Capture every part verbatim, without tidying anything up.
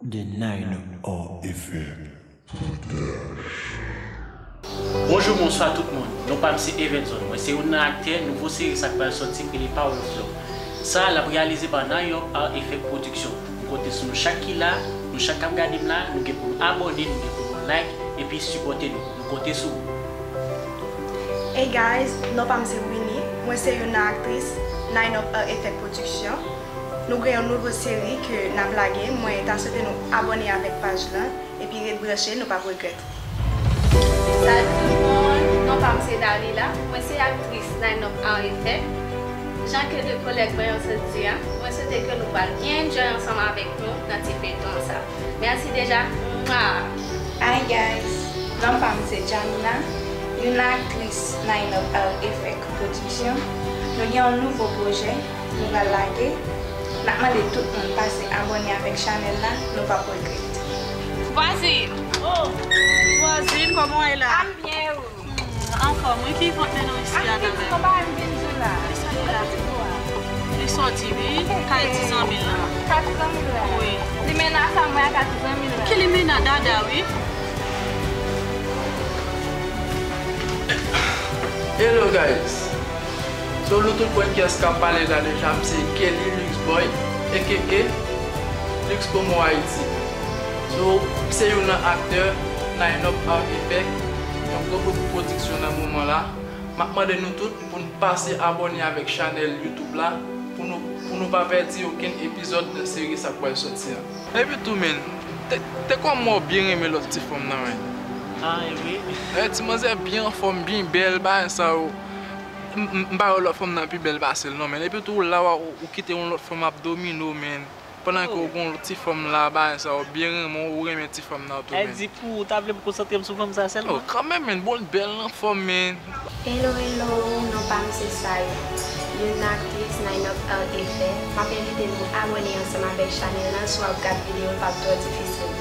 The Nine R Effect. Bonjou, bonswa tout moun. Non pa m se Evenson. Mwen se youn nan aktè nouvo seri sa k pral sòti ki rele Power of Love. Sa l ap reyalize pa Nine Up Art Effect Production. M konte sou nou chak ki la, nou chak k ap gade m la, nou gen pou nou abòne, nou gen pou nou like, epi sipòte nou. M konte sou ou. Hey guys, non pa m se Winnie. Mwen se youn nan aktris Nine Up Art Effect Production. Nou gen yon nouvo seri ke n ap lage. Mwen ta swete nou abòne avèk paj lan, epi ret branche, nou p ap regrèt. Salut tout moun, non pa m se Dalila. Mwen se aktris Nine Up Art Effect. Jan ke de kolèg mwen yo sot di a, mwen swete ke nou pral byen enjoy ansanm avèk nou nan ti feyton sa. Mèsi deja. Mwa! Hi guys, non pa m se Jamila, youn nan aktris Nine Up Art Effect Production. Nou gen yon nouvo pwojè nou pral lage. N ap mande tout moun pase abòne avèk chanèl la, nou p ap regrèt. Vwazin! Oh! Vwazin, kòman w ye la? M byen, ou? Anfòm, wi, ki kont mennen w isi a kanmenm? Kisa li la? Li sòti, wi, kay ti zanmi l lan. Ka ti zanmi l la? Wi. Limena sa mwen a ka ti zanmi l la. Ki limena? Dada, wi. Hello guys. So nou tout konn kiyès k ap pale la deja, m se Kelly Luxboy aka Lux Promo Haiti. So m se youn nan aktè Nine Up Art Effect, yon gwo gwoup pwodiksyon nan moman la. M ap mande nou tout pou n pase abòne avèk chanèl YouTube la pou nou pou nou pa pèdi okenn epizòd nan seri sa k pral sòti an. Epi tou men, te te kòman w byen renmen lòt ti fanm nan men. Ah, e vre? Eh, ti manzè byen anfòm, byen bèl, bagay sa yo. M pa wè lòt fanm nan pi bèl pase l non men. Epi tou la w kite yon lòt fanm ap domine w men. Pandan ke w gen yon ti fanm la, bagay sa yo byen renmen w, ou renmen ti fanm nan tou men. Pou ou ta vle m konsantre m sou fanm sa sèlman? Oh, kanmenm men, bon, l bèl anfòm men. Hello hello, non pa m se Saya, youn nan aktris Nine Up Art Effect. M ap envite nou abòne ansanm avèk chanèl lan, si w ap gad videyo l p ap twò difisil.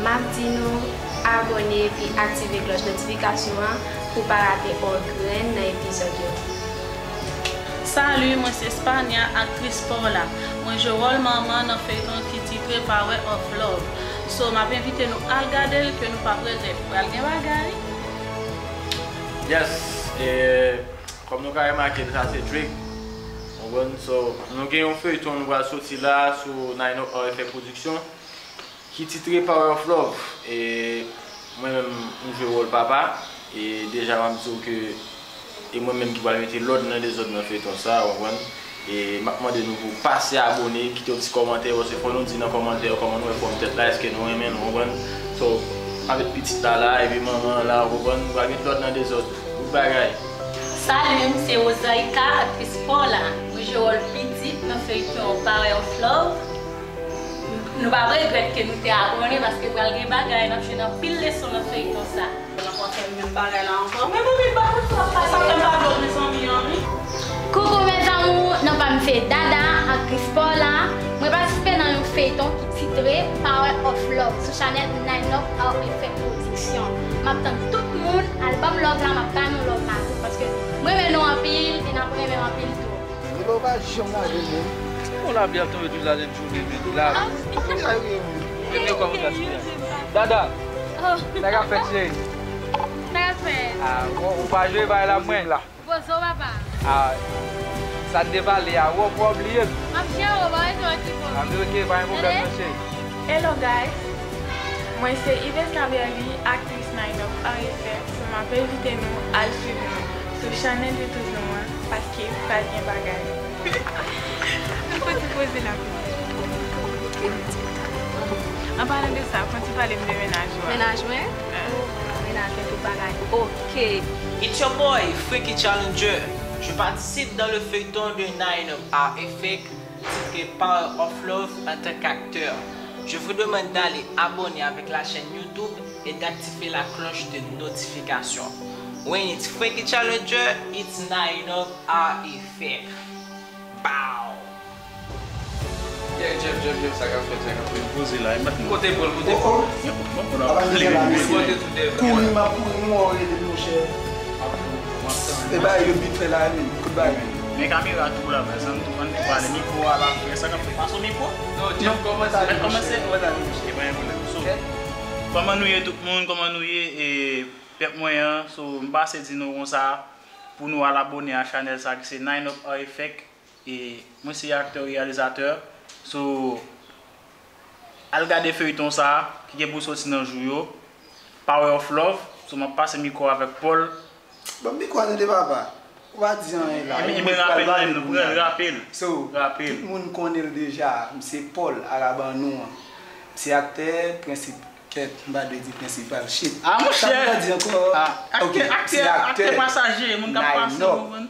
M ap di nou abòne epi aktive klòch notifikasyon an pou w pa rate yon grenn nan epizòd yo. Salut, mwen se Spania, aktris Paula. Mwen jwe wòl manman nan feyton ki titre Power of Love. So, m ap envite nou al gade l ke nou p ap regrèt. Pral gen bagay. Yes, e kòm nou ka remake l, sa se Drake. Ou konprann? So, nou gen yon feyton nou pral soti la sou Nine Up Art Effect Production ki titre Power of Love. E mwen menm, m jwe wòl papa. E deja m ap di w ke e mwen menm ki pral mete lòd nan dezòd nan feyton sa, ou konprann? E m ap mande nou pou pase abòne, kite yon ti kòmantè, paske fò nou di nan kòmantè yo kòman nou wè fòm tèt la, èske nou renmen l, ou konprann? So, avèk pitit la la, epi manman an la, ou konprann? Nou pral met lòd nan dezòd. Bout bagay. Salut, m se Rosaïka, aktris Paula. Mwen jwe wòl pitit nan feyton Power of Love. Nou p ap regrèt ke nou te abòne paske pral gen bagay, n ap jwenn anpil leson nan feyton sa. Mwen pa fè menm bagay la ankò. Men bebe, ba mwen twòp bagay. Sa fè m pa dòmi zanmi an, wi. Coucou mes amours, non pa m se Dada, aktris Paula. Mwen patisipe nan yon feyton ki titre Power of Love sou chanèl Nine Up Art Effect Production. M ap tann tout moun al ban m love la, m ap ba nou love la tou, paske m renmen nou anpil e n ap renmen m anpil tou. Milo pa janm lave l menm. Bon, lavi ap tonbe toujou la, de jounen, men li lave. Li lave wi. Premye kòb ou gaspiye. Dada, sa k ap fèt, cheri? Sa k ap fèt? Ah, ou, ou pa jwe bay la mwen. Poze w, papa. Ah, sa t devale a, ou, ou pa bliye m. M ap jere w, pa rete w ak ti kòb. Ah, men ok, pa gen pwoblèm non, cheri. Hello guys, mwen se Yves Caberly, aktris Nine Up Art Effect, so m ap envite nou al swiv nou sou chanèl YouTube nou an, paske pral gen bagay. Fò ti poze la pou mwen. An palan de sa, fò ti pale m de mennaj ou a. Mennaj mwen? Mennaj mwen tout bagay oke. It's your boy, Freaky Challenger. Je participe dans le feuilleton de Nine Up Art Effect, titré Power of Love en tant qu'acteur. Je vous demande d'aller abonner avec la chaîne YouTube et d'activer la cloche de notification. When it's Freaky Challenger, it's Nine Up Art Effect. Bow! Yeah, Jeff, Jeff, Jeff, sa k ap fèt, sa k ap fèt. Poze la, e mèt mwen. Kote pou l, kote pou l. Mwen pou l ap kle mwen. Kote tout dèyè. Kouri, m ap kouri, m wè w rele m, monchè. E bay yo vit fè la, men, kout bay. Men kamera tou la, men, sa n tou konn pale, mikwo a la, frè, sa k ap fèt? Pase mikwo? Non, Jeff kòmanse. Kòmanse? Kòman nou ye tout moun? Kòman nou ye? E pèp mwen an, so m pase di nou konsa pou nou al abòne a chanèl sa ki se Nine Up Art Effect. E mwen se aktè reyalizatè. So al gade feyton sa ki gen pou soti nan jou yo. Power of Love. So m ap pase mikwo avèk Paul. Ban m mikwo a tande papa. Ou pa di anyen la. Ebyen rapèl menm, nou pran rapèl. So, tout moun konnen l deja. M se Paul, Araban nou an. M se aktè prensip. Kèt, m pa dwe di prensipal. Shit. Ah monchè. Sa m di ankò? Aktè, aktè, aktè pasaje, moun k ap pase, ou konprann?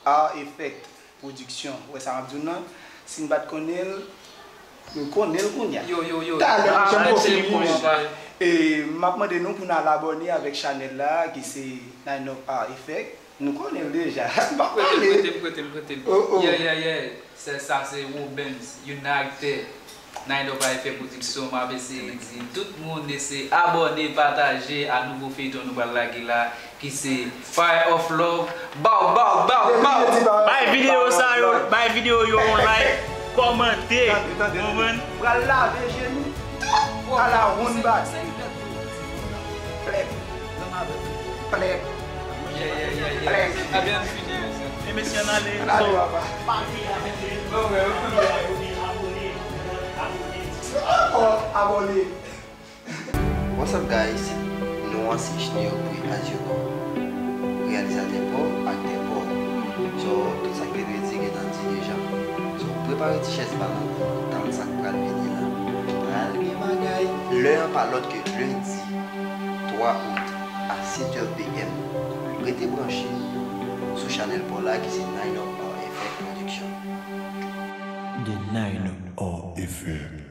Art Effect Production. Ou wè sa m ap di w nan? Si n pa t konnen l, nou konnen l kounye a. Yo, yo, yo. Talè, jan m konfime. E m ap mande nou pou n al abòne avèk chanèl la ki se Nine Up Art Effect. Nou konnen l deja. M pa Prete l, konnen. Prete l, Prete l, Prete l. Oh, oh. Yeah, yeah, yeah. Se sa se Robens, youn nan aktè Nine Up Art Effect Production. M ap eseye di tout moun eseye abòne, pataje a nouvo feyton nou pral lage la ki se Fire of Love. Bow, bow, bow, bow. Bay videyo sa yo, bay videyo yo yon like, kòmante. Ou konprann? Pral lave je nou tout ala woun bad. Plèp. Plèp. Plèp. Ebyen, n fini konsa. E mesye, ann ale. Ann ale papa. Ankò abòne. What's up guys? Non an se Junior Pré Azioko. Reyalizatè Paul, aktè Paul. So, tout sa k te dwe di gentan di deja. So, prepare ti chèz pa nou pou tann sa k pral vini la. Pral gen bagay. Lè an pa lòt ke lendi twa out a sèt è p m. Rete branche sou chanèl Paul la ki se Nine Up Art Effect Production. The Nine Up Art Effect.